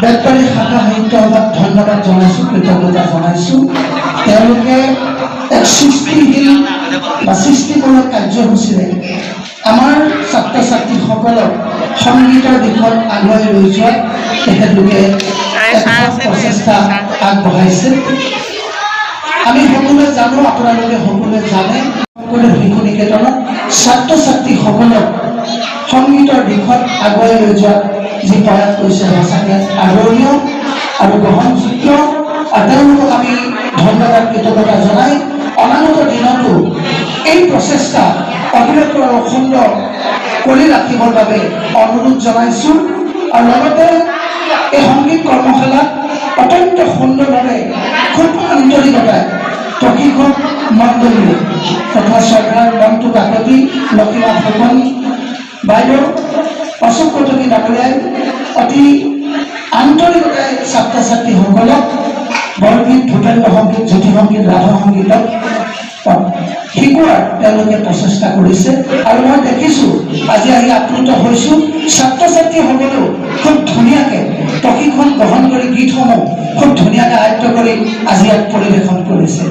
বেতবাৰী শাখা সাহিত্য সভাক ধন্যবাদ জনাইছোঁ, কৃতজ্ঞতা জনাইছোঁ। তেওঁলোকে এক সৃষ্টিশীল বা সৃষ্টিমূলক কাৰ্যসূচীৰে আমাৰ ছাত্ৰ ছাত্ৰীসকলক সংগীতৰ দিশত আগুৱাই লৈ যোৱাত তেখেতলোকে এক সৎ প্ৰচেষ্টা আগবঢ়াইছে। আমি সকলোৱে জানো, আপোনালোকে সকলোৱে জানে, সকলো শিশু নিকেতনত ছাত্ৰ ছাত্ৰীসকলক সংগীতৰ দিশত আগুৱাই লৈ যোৱাত যি প্ৰয়াস কৰিছে, সঁচাকৈ আদৰণীয় আৰু গ্ৰহণযোগ্য। আৰু তেওঁলোকক আমি ধন্যবাদ, কৃতজ্ঞতা জনাই অনাগত দিনতো এই প্ৰচেষ্টা অবিৰত আৰু অখণ্ড কৰি ৰাখিবৰ বাবে অনুৰোধ জনাইছোঁ। আৰু লগতে এই সংগীত কৰ্মশালাত অত্যন্ত সুন্দৰভাৱে, খুব আন্তৰিকতাৰে প্ৰশিক্ষক মণ্ডলীয়ে তথা চৰকাৰ মন্টু কাকতি, লক্ষীমা ফুকন বাইদেউ, অশোক কটকী ডাঙৰীয়াই অতি আন্তৰিকতাৰে ছাত্ৰ ছাত্ৰীসকলক বৰগীত, ভূপেন্দ্ৰ সংগীত, জ্যোতি সংগীত, ৰাভা সংগীতক শিকোৱাৰ তেওঁলোকে প্ৰচেষ্টা কৰিছে। আৰু মই দেখিছোঁ, আজি আহি আপ্লুত হৈছোঁ, ছাত্ৰ ছাত্ৰীসকলেও খুব ধুনীয়াকৈ প্ৰশিক্ষণ গ্ৰহণ কৰি গীতসমূহ খুব ধুনীয়াকৈ আয়ত্ব কৰি আজি ইয়াত পৰিৱেশন কৰিছে।